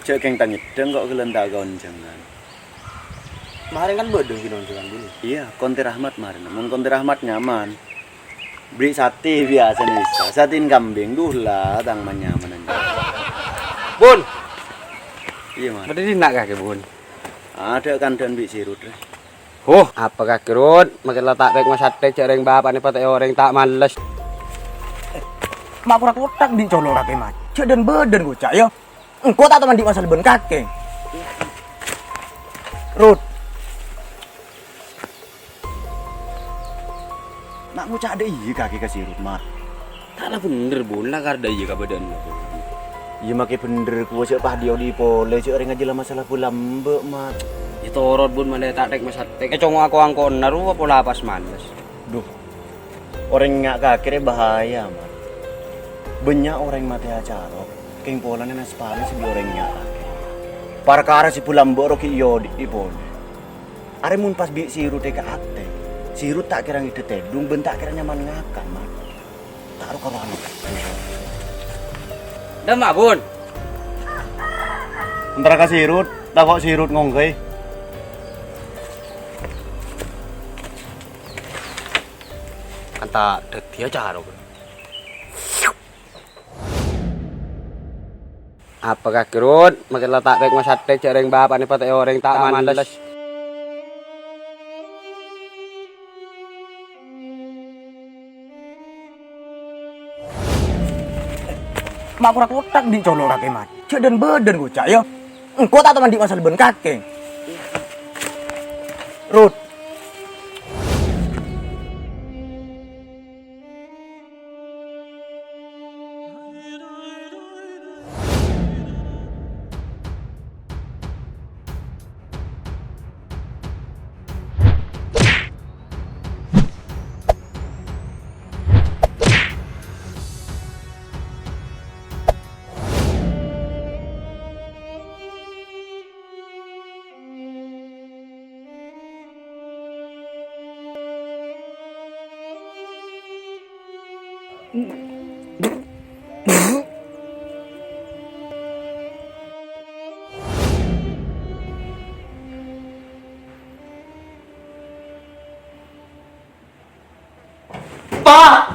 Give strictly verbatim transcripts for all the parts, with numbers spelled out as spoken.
Jhâ' kèng ta' nyeddhâng kok ghellâ' ta' kaonjhângan. Marèn kan bâdâ ghi' onjhângan, Bun. Iyâ, konti rahmat marèn. Mon konti rahmat nyaman. Bâri' satè biyasana bisa. Satèna kambing, duh la, tang manyamanan. Bun! Iyâ, Mar. Bâdâ dinna' kakè, Bun? Adâ' kandhâ'ân bi' Sirut, rè. Huh, apa kakè, Rut? Makè la ta' rèk masatè jhâ' rèng bapa'na patè orèng ta' males. Ma' kora kothak andi' colo' kakè, Mat. Jhâ' dhân-bâdhân, koca', yâ. Engko' ta' toman andi' masalah bân kakè. Rut. Na' ngoca' dâ' iyâ kakè ka Sirut, Mat. Ta' la bhender, Bun, la kardhâ iyâ kabâdâ'ânna, Bun. Iyâ, makè bhender, kowa jhâ' pas odi'-odi' polè, jhâ' orèng ajhâlâ masalah bulâ emba', Mat. Yâ, torot, Bun, malè ta' rèk masatè. Ècongo' ko-angkona rowa pola pas males. Duh, orèng nga' kakè rè bahaya, Mat. Bânnya' orèng matè acarok, kèng polana nas-panas bi' orèng nga' kakè. Parkara sè bulâ emba' ro ghi' èodi'i polè. Arè mon pas bi' Sirut èkaatè, Sirut ta' kèra ngèdhâ tèdung bân ta' kèra nyaman ngakan, Mat. Ta' ro-karowan. Dâmma, Bun. Entara ka Sirut, tako' Sirut ngongghâi. Kan ta' dhâddhiyâ caro, Bro. Apa kakè, Rut? Makè la ta' rèk masatè jhâ' rèng bapa'na patè orèng ta' males. Ma' kora kothak andi' colo' kakè, Mat. Jhâ' dhân-bâdhân, koca', yâ. Engko' ta' toman andi' masalah bân kakè. Rut. Pa'!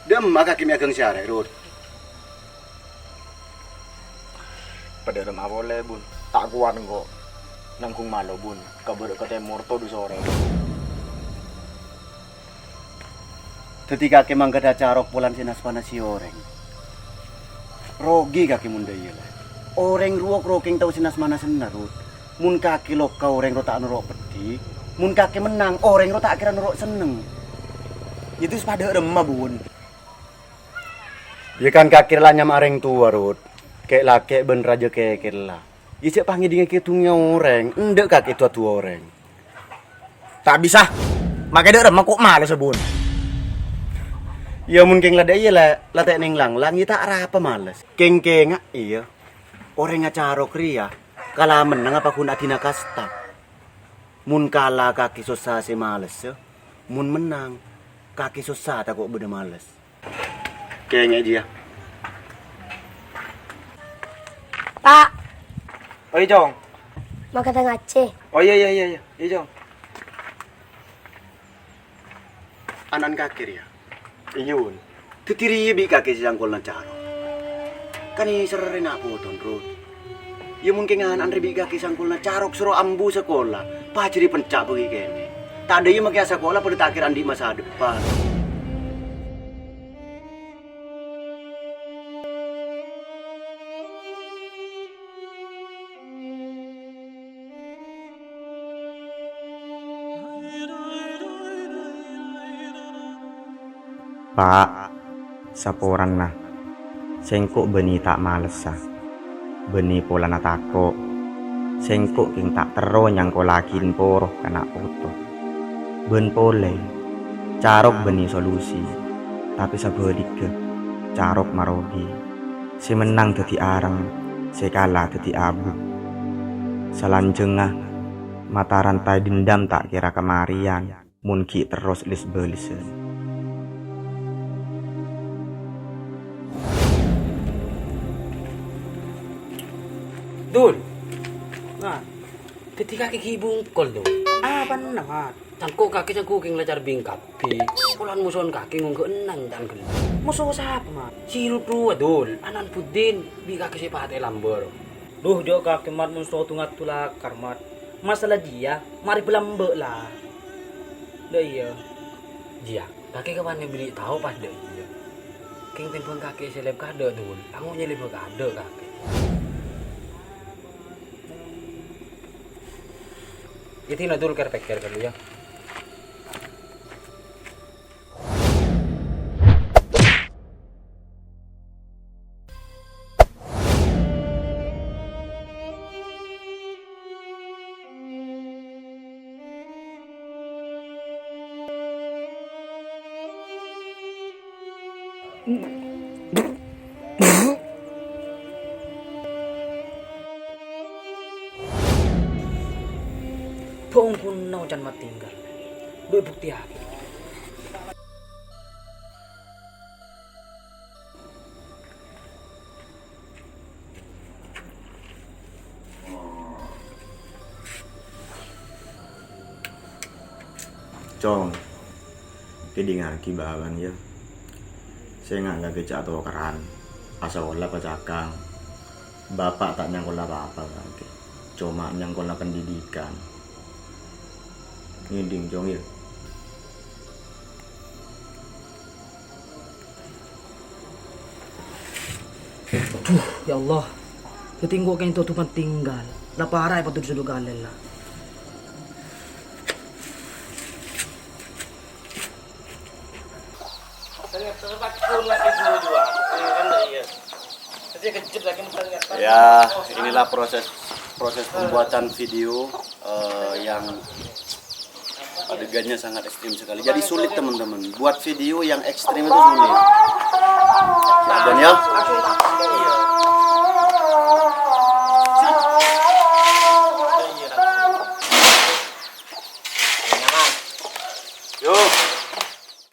Dâ'emma kakè mè' aghâng sè arè, Rut? Padâ remma polè, Bun. Ta' kowat engko' nangghung malo, Bun. Kabârâ' ka tèmor todus orèng. Dhâddhi kakè mangghâdhâ carok polana sè nas-panasè orèng. Rogi kakè mon dâ' iyâ, la. Orèng rowa kèng tao sè nas-manasanna, Rut. Mon kakè loka orèng rowa ta' noro' peddhi, mon kakè mennang orèng rowa ta' kèra noro' senneng. Yâ terros padâ remma, Bun? Yâ kan kakè la nyama orèng towa, Rut. Kè'-lakè' bân rajâ kèkèr la. Yâ jhâ' pangèdingngaghi dhunnya orèng, endâ' kakè duwâ-duwâ orèng. Ta' bisa. Makè dâ' remma ko' males, Bun. Yâ mon kèng la dâ' iyâ, la, la ta' nèng lang-lang, yâ ta' arapa males. Kèng-kènga' iyâ. Orèng acarok rèya kala mennang apa ghun adina kasta. Mon kala kakè sossa sè malessa, mon mennang kakè sossa tako' bâdâ males. Kèngèng jiyâ. Pa'. Oi, Cong. Mangkada ngajhi. Oh, iyâ, iyâ, iyâ, iyâ. Iyâ, Cong. Ana'na kakè rèya? Iyâ, Bun. Dhâddhi rèya bi' kakè sè sangkolla carok. Kan èserrè na' poton, Rut. Yâ, mon kèng ana'na rè bi' kakè sangkolla carok soro ambu sakola, pajhâri penca' bâgi kènè'. Tadâ' iyâ makè asakola padâ ta' kèra andi' masa depan. Pa', saporana sengko' bânnè ta' malessa, bânnè polana tako'. Sengko' kèng ta' terro nyangkollaghi poro kana' poto. Bân polè, carok bânnè solusi, tapè sabhâligghâ, carok marogi. Sè mennang dhâddhi areng, sè kala dhâddhi abu. Salanjhângnga, mata rantai dendam ta' kèra kamarèyan mon ghi' terros les-bâlessan. Dul. Nah, dhâddhi kakè ghi' bungkol, Dul. Apana, Mat? Cangko' kakè cangko' kèng lacar bingkap. Bi, polana mosowan kakè ngongghâ ennang ta' ghellâ'. Moso sapa, Mat? Si Rudhu, Dul, ana'na Budin, bi' kakè sè patè lambâr. Duh, jhâ' kakè, Mat, mon sodhu ngadhu lakar, Mat. Masalah jiyâ, marè bâlâmbâ' la. Dâ' iyâ. Jiyâ, kakè kapan èberri' tao pas dâ' iyâ. Kèng tèmbhâng kakè sè lèp kadâ', Dul. Ango' nyè lèp kadâ' kakè. Iyâ, dina, Dul, kèr-pèkkèr ghâllu, yâ. Bhungkuna can matèngghâl. Dhu èbuktèyaghi. Cong, kèdingngaghi bâ'na, yâ. Sènga' kakè ca' tokaran, asakola pacakang. Bapa' ta' nyangkola pa-apa kakè, coma nyangkola pendidikan. Ngèdhing, Cong, yâ. Adhu, ya Allah. Dhâddhi engko' kèng todhu matèngghâl. La para èpatodhu sè dhu kalè la. Ya, inilah proses proses pembuatan video eh, yang adegannya sangat ekstrim sekali. Jadi sulit teman-teman. Buat video yang ekstrim itu sulit. Ya, dan ya.